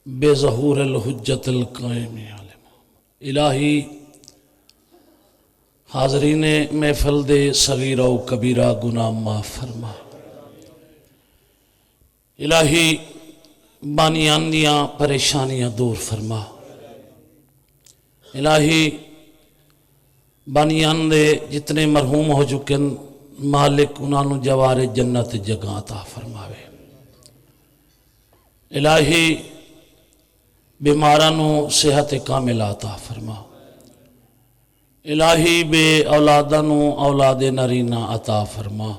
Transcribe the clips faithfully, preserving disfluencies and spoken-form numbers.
بظہور الحجت القائم علیہ۔ الٰہی، حاضرین محفل دے صغیرہ و کبیرہ گناہ معاف فرما۔ الٰہی، بانیان دیاں پریشانیاں دور فرما۔ الٰہی، بانیان دے جتنے مرحوم ہو چکن، مالک انہاں نوں جوار جنت جگہ عطا فرماوے۔ الٰہی، بیماراں نوں صحت کاملہ عطا فرما۔ الٰہی، بے اولاداں نوں اولاد نرینہ عطا فرما۔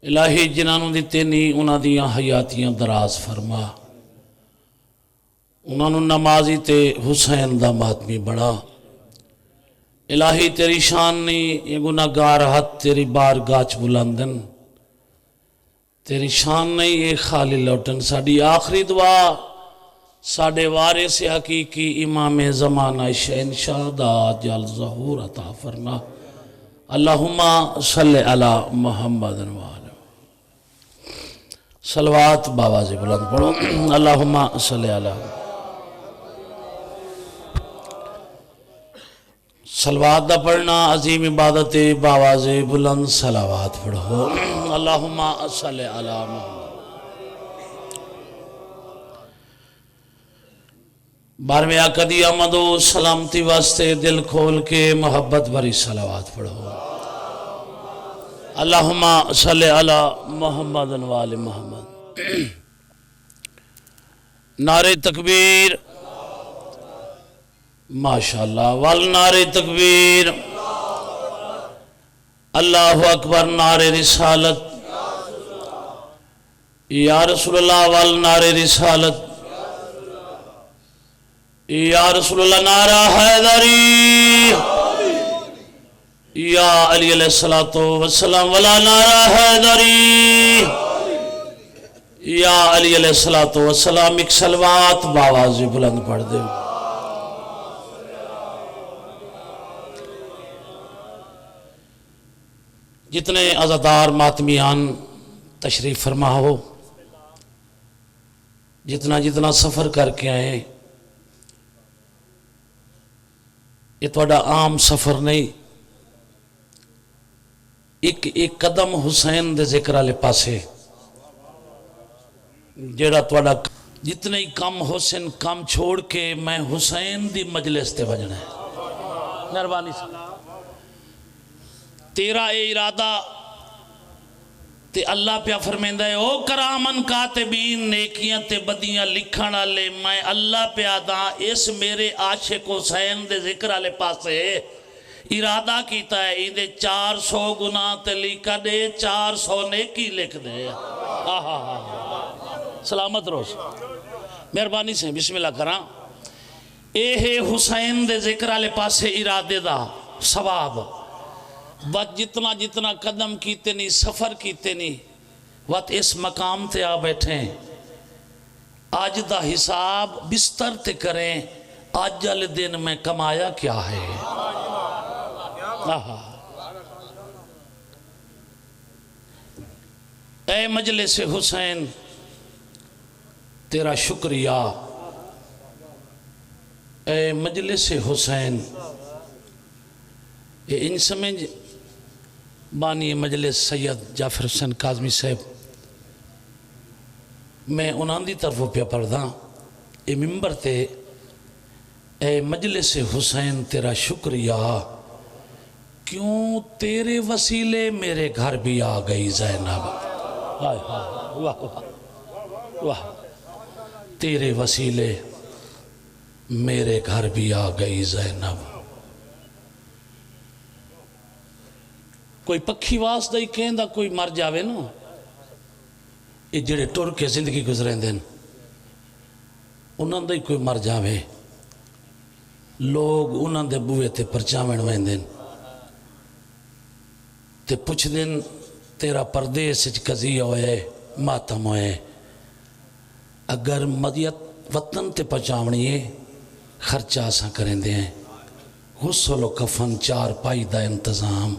الٰہی، جنہاں نوں دتے نی، انہاں دیاں حیاتیاں دراز فرما۔ انہاں نوں نمازی تے حسین دا ماتمی بنا۔ الٰہی، تیری شان نی، یہ گناہگار ہتھ تیری بارگاہ چ بلند ہن۔ تیری شان نی، یہ خالی لوٹن۔ ساڈی آخری دعا ساڈے وارث حقیقی امام زمانہ شہنشاہ دا جل ظہور عطا فرما۔ اللہم صل علی محمد و آل۔ صلوات باواز بلند پڑھو۔ اللہم صل علی۔ صلوات دا پڑھنا عظیم عبادت ہے، باواز بلند صلوات پڑھو۔ اللہم صل علی محمد۔ بارہویں آقا دی آمد و سلامتی واسطے دل کھول کے محبت بھری صلوات پڑھو۔ اللہم صل علی محمد و آل محمد۔ نعرہ تکبیر۔ ماشاءاللہ۔ ول نعرہ تکبیر۔ اللہ اکبر۔ نعرہ رسالت۔ یا رسول اللہ۔ ول نعرہ رسالت۔ یا رسول اللہ۔ نعرہ حیدری۔ یا علی علیہ الصلوۃ والسلام۔ ولا نعرہ حیدری۔ یا علی علیہ الصلوۃ والسلام۔ ایک صلوات باواز بلند پڑھ دے۔ جتنے عزادار ماتمیان تشریف فرما ہو، جتنا جتنا سفر کر کے آئے، یہ تہاڈا عام سفر نہیں۔ ایک ایک قدم حسین دے ذکر والے پاسے، جیڑا تہاڈا، جتنے ہی کم حسین کم چھوڑ کے میں حسین دی مجلس تے وجنا ہے۔ مہربانی سے۔ تیرا اے ارادہ تے اللہ پیا فرمیندا ہے، او کرامن کاتبین، نیکیاں تے بدیاں لکھن والے، میں اللہ پیا داں، اس میرے عاشق حسین دے ذکر والے پاسے ارادہ کیتا ہے، ایندے چار سو گناہ تے لکھ دے، چار سو نیکی لکھ دے۔ آہا۔ سلامت روز۔ مہربانی سے بسم اللہ کراں۔ اے ہے حسین دے ذکر والے پاسے ارادے دا ثواب۔ وت جتنا جتنا قدم کیتے نی، سفر کیتے نی، وت اس مقام تے آ بیٹھے۔ اج دا حساب بستر تے کریں، اج والے دن میں کمایا کیا ہے؟ آہا۔ اے مجلس حسین، تیرا شکریہ۔ اے مجلس حسین، اے انج سمجھ، بانی مجلس سید جعفر حسین کاظمی صاحب، میں انہاں دی طرفوں پیا پڑھداں۔ اے ممبر تے، اے مجلس حسین تیرا شکریہ، کیوں تیرے وسیلے میرے گھر بھی آ گئی زینب۔ ہائے ہائے، واہ واہ، واہ۔ تیرے وسیلے میرے گھر بھی آ گئی زینب۔ کوئی پکھی واسطے ہی کہیں دا کوئی مر جاوے نا، یہ جڑے ٹر کے زندگی گزریندے نے، انہاں دا ہی کوئی مر جاوے، لوگ انہاں دے بوئے تے پرچاون ویندے نے تے پچھدے نے، تیرا پردیس اچ قضیہ ہوئے، ماتم ہوئے، اگر مدیت وطن تے پہنچاونی ہے، خرچہ اساں کریندے ہیں، غسل و کفن، چارپائی دا انتظام۔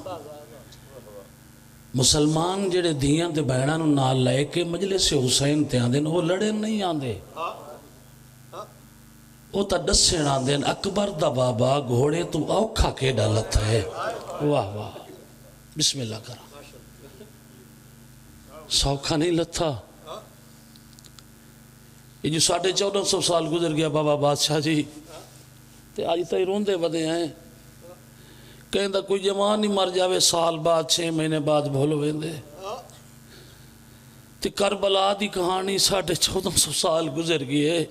مسلمان جڑے دھیاں تے بہناں نوں نال لے کے مجلس حسین تے آندے نے، او لڑن نہیں آندے۔ او تاں ڈسن آندے ہن، اکبر دا بابا گھوڑے توں اوکھا کیڈا لتھا ہے۔ واہ واہ، بسم اللہ کراں، سوکھا نہیں لتھا۔ یہ جو ساڑھے چودہ سو سال گزر گیا بابا بادشاہ جی، تے اج تائیں روندے ودے ہیں۔ کہیں دا کوئی جوان ہی مر جاوے، سال بعد، چھ مہینے بعد بھل ویندے۔ تے کربلا دی کہانی، ساڑھے چودہ سو سال گزر گئے۔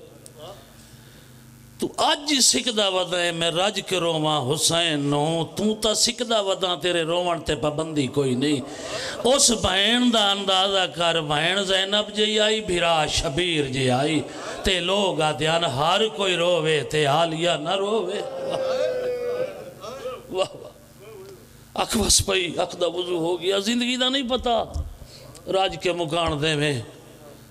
تو اج ہی سکدا ودا ہے، میں رج کے روواں حسین نو، تو تاں سکدا ودا، تیرے روون تے پابندی کوئی نہیں۔ اس بہن دا اندازہ کر، بہن زینب جی آئی، بھرا شبیر جی آئی، تے لوگ آدھے ہن ہر کوئی رووے تے عالیہ نہ رووے۔ واہ واہ۔ اکھ وس پئی، اکھ دا وضو ہو گیا، زندگی دا نہیں پتہ۔ رج کے مکان دیویں،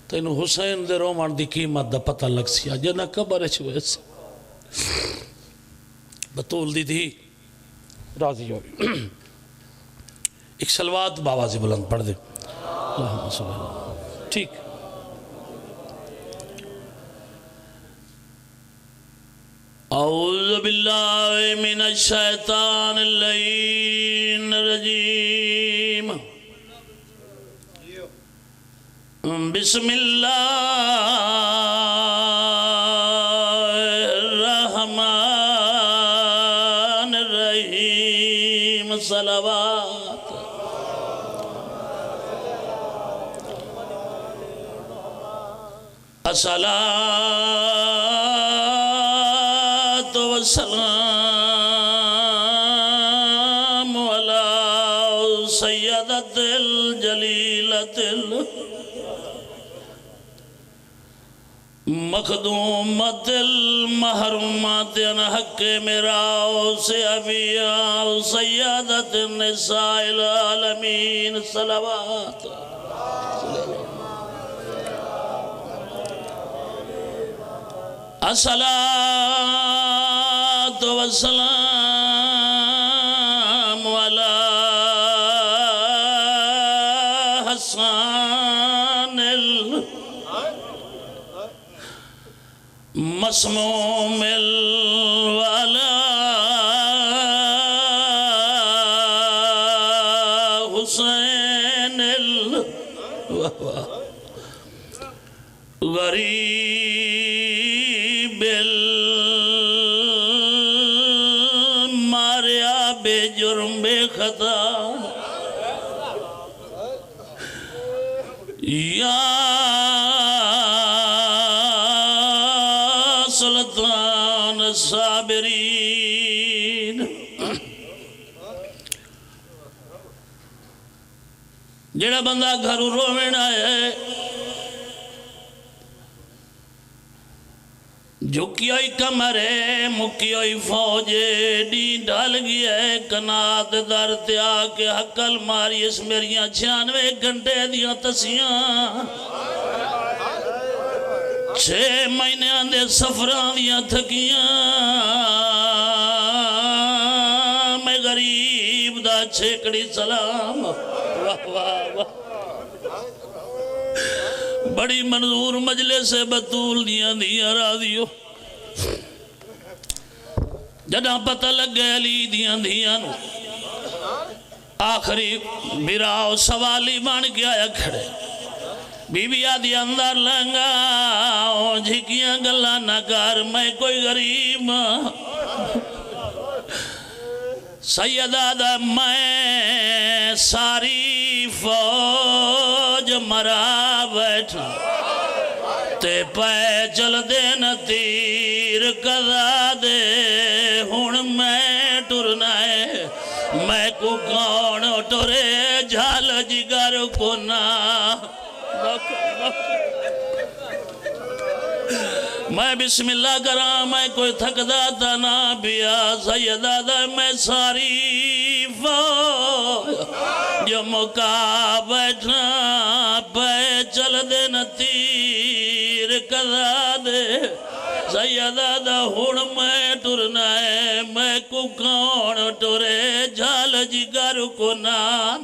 تینوں حسین دے روون دی قیمت دا پتہ لگسی، اج نہ قبر اچ ویسی۔ بتول دی دھی راضی ہوئی۔ ایک صلوات باواز بلند پڑھ دے۔ اللہم صل علی۔ ٹھیک۔ اعوذ باللہ من الشیطان اللعین الرجیم۔ بسم اللہ الرحمن الرحیم۔ صلوات۔ الصلاة والسلام على سيدة الجليلة المخدومة المحرومة عن حق ميراث أبيها سيدة النساء العالمين۔ صلوات۔ الصلاة والسلام على حسان المسموم وعلى حسين ال-، واہ واہ۔ غریب الماریا بے جرم بے خطا، یا سلطان الصابرین۔ جیڑا بندہ گھروں روون آیا ہے، جھکی ہوئی کمر ہے، مکی ہوئی فوج ہے، ڈینہہ ڈھل گیا ہے، قنات در تے آ کے ہکل ماری، اس میریاں چھیانوے گھنٹے دیاں تسیاں، چھ مہینیاں دے سفراں دیاں تھکیاں، میں غریب دا چھیکڑی سلام۔ واہ، واہ، واہ۔ بڑی منظور مجلس ہے، بتول دیاں دھیاں راضی ہو۔ جڈاں پتہ لگے علی دیاں دھیاں نو، آخری بھرا او سوالی بن کے آیا کھڑے۔ بی بی آدھی، اندر لنگا، او جھکیاں گلاں نہ کر، میں کوئی غریب ہاں۔ سیدہ دا میں ساری فوج مرا بیٹھا، تے پے چلدے ن تیر قضا دے، ہن میں ٹرنا ہے، میں کو کون ٹرے، جھل جگر کو نہ۔ میں بسم اللہ کراں، میں کوئی تھکدا تاں نہ پیا۔ سیدہ دا میں ساری فوج جو مکا بیٹھا، پے چلدے ن تیر قضا دے۔ سیدہ دا ہن میں ٹرنا ہے، میں کو کون ٹرے، جھل جگر کو نہ۔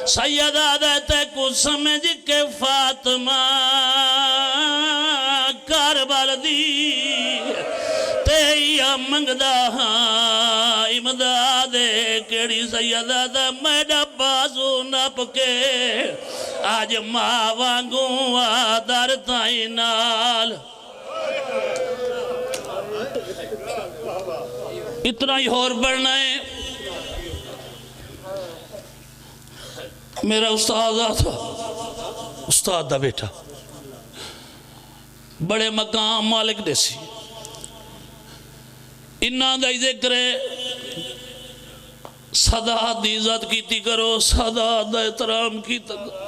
سیدہ آدھے تیکوں سمجھ کے فاطمہ کر والدی، تیہا منگدا ہاں امداد، کیڑی سیدہ دا میڈا بازو نپ کے، اج ماں وانگوں آ در تائیں نال۔ اتنا ہی ہور پڑھنا ہے۔ میرا استاد آ تھا، استاد دا بیٹا، بڑے مقام مالک دے سی۔ انہاں دا ہی ذکر ہے، سادات دی عزت کیتی کرو، سادات دا احترام کیتا کرو۔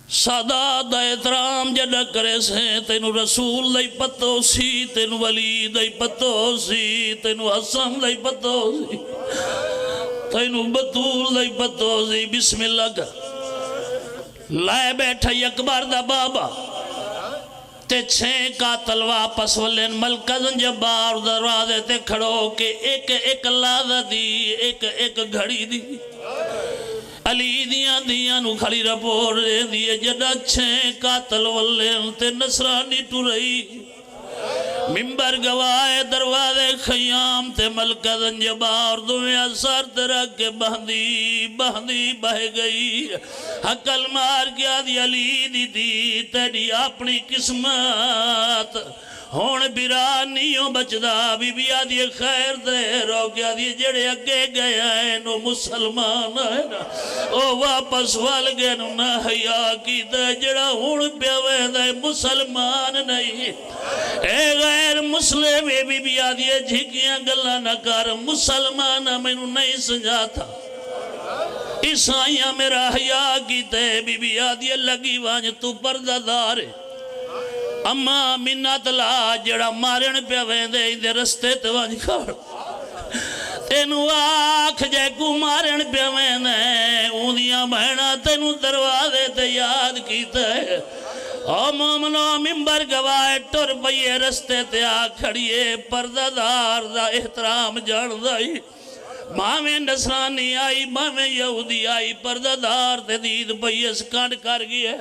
سادات دا احترام جڈا کریسیں، تینوں رسول دا ہی پتو سی، تینوں ولی دا ہی پتو سی، تینوں حسن دا ہی پتو سی، تینوں بتول دا ہی پتو سی۔ بسم اللہ کر۔ لائے بیٹھا ہی اکبر دا بابا، تے چھے قاتل واپس ولن۔ ملکہ زنجبار دروازے تے کھڑو کے ایک ایک لحظہ دی، ایک ایک گھڑی دی علی دیاں دھیاں نو کھڑی رپورٹ دیندی ہے۔ جڈا چھے قاتل ولن تے نصرانی ٹرئی، ممبر گواہ ہے، دروازے خیام تے ملکہ زنجبار دویاں سر تے رکھ کے بہندی بہندی بہ گئی۔ ہکل مار کے آدھی، علی دی دھی، تیری اپنی قسمت، ہن برا نیو بچدا۔ بی بی آدھی، خیر دے رو کے آدھی، جڑے اگے گئے ہیں او مسلمان ہے نا، او واپس ول گئے نو نہ حیا کیتا، جڑا ہن پیا ویندا ہے مسلمان نہیں۔ اے غیر مسلم، اے بی بی آدھی ہے، جھکیاں گلاں نہ کر، مسلمان مینوں نہیں سنجاتا۔ عیسائیاں میرا حیا کیتے، بی بی آدھی ہے، لگی ونج تو پردہ دار ہے۔ اماں منت لا، جڑا مارن پیا ویندے، ایندے رستے تے ونج کھڑ۔ تینوں آکھ جے کو مارن پیا ویندے، اوندیاں بہناں تینوں دروازے تے یاد کیتے۔ او مومنو، ممبر گواہ ہے، ٹر پئیے، رستے تے آ کھڑیے، پردہ دار دا احترام جاندا ہی۔ بھاویں نصرانی آئی، بھاویں یہودی آئی، پردہ دار تے دید پئی اس کنڈ کر گئے۔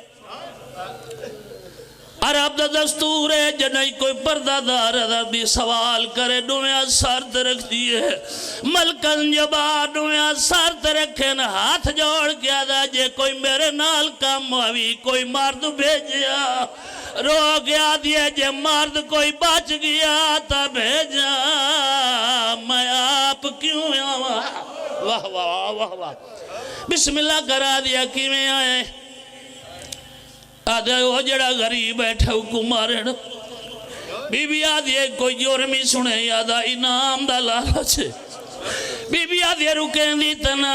عرب دا دستور ہے، جڈاں کوئی پردہ دار عربی سوال کرے، ڈویاں سر تے رکھ دیے۔ ملکہ زنجبار ڈویاں سر تے رکھن، ہاتھ جوڑ کے آدھا، جے کوئی میرے نال کم ہووی، کوئی مرد بھیجیا۔ رو کے آدھی ہے، جے مرد کوئی بچ گیا تاں بھیجا، میں آپ کیوں آواں؟ واہ واہ، واہ واہ۔ بسم اللہ کرا دیا، کیویں آئے؟ آدھے، او جڑا غریب بیٹھا او کو مارن۔ بی بی آدھی ہے، کوئی جرم ہی سنے، آدھا انعام دا لالچ ہے۔ بی بی آدھی ہے، رکیں دی تنا،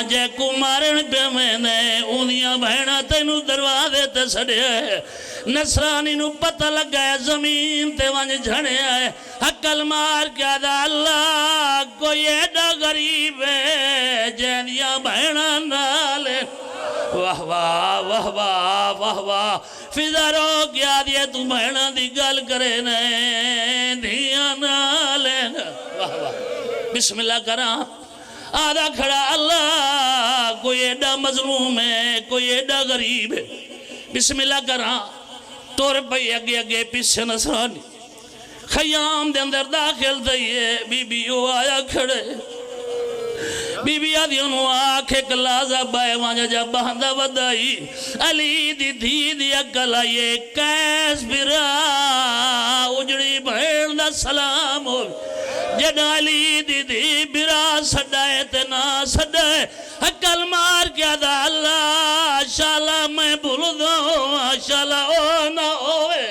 جے کو مارن پیا ویندے، اوندیاں بہناں تینوں دروازے تے سڈیا ہے۔ نصرانی نو پتہ لگا ہے، زمین تے ونج جھڑیا ہے۔ ہکل مار کے آدھا، اللہ، کوئی ایڈا غریب ہے جیندیاں بہناں نال۔ واہ واہ، واہ واہ، واہ واہ۔ فضا رو کے آدھی ہے، تو بہناں دی گل کرے نے، دھیاں نال۔ واہ واہ۔ بسم اللہ کراں۔ آدھا کھڑا، اللہ، کوئی ایڈا مظلوم ہے، کوئی ایڈا غریب ہے۔ بسم اللہ کراں۔ ٹر پئی اگے اگے، پیچھے نصرانی۔ خیام دے اندر داخل تھئی ہے، بی بی او آیا کھڑے۔ بی بی آدھی، اونوں آکھ، ہک لحظہ بائے وانجا جا بہندا ودائی۔ علی دی دھی دی عقل آئی ہے، قیس برا، اجڑی بہن دا سلام ہووے۔ جڈاں علی دی دھی برا سڈائے تے نہ سڈائے، ہکل مار کے آدھا، اللہ، شالا میں بھلدا ہاں، شالا او نہ ہووے۔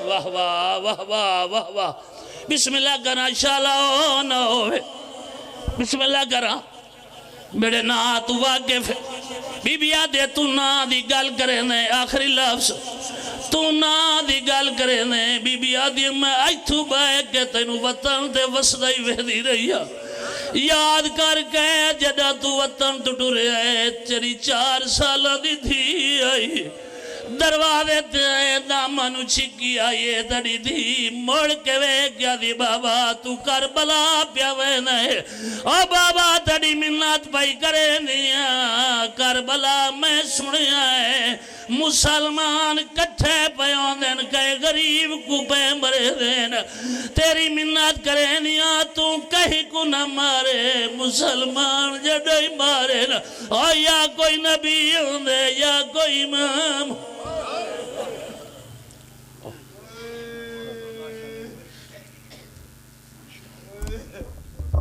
واہ واہ، واہ واہ، واہ واہ۔ بسم اللہ کراں، شالا او نہ ہووے۔ بسم اللہ کراں۔ میرے ناں تو واقف ہے۔ بی بی آدھے، تو ناں دی گل کرے نے، آخری لفظ، تو ناں دی گل کرے نے۔ بی بی آدھی، میں ایتھوں بہ کے تینوں وطن تے وسدا ہی ویندی رہی ہاں۔ یاد کر کے جڈاں تو وطن تو ٹریا ہے، تیری چار سالاں دی دھی آئی۔ دروازے تے آئے، دامن نو چھکی آئیے، تیری دھی مڑ کے ویکھ گیا دی، بابا تو کربلا پیا وینا ہے۔ او بابا، تیری منت پئی کرینی آں، کربلا میں سنیا ہے، مسلمان کٹھے پئے ہوندن، کہیں غریب کو پئے مریندن، تیری منت کرینی آں، تو کہیں کو نہ مارے، مسلمان جڈے ہی مارے نا، او یا کوئی نبی ہوندے یا کوئی امام۔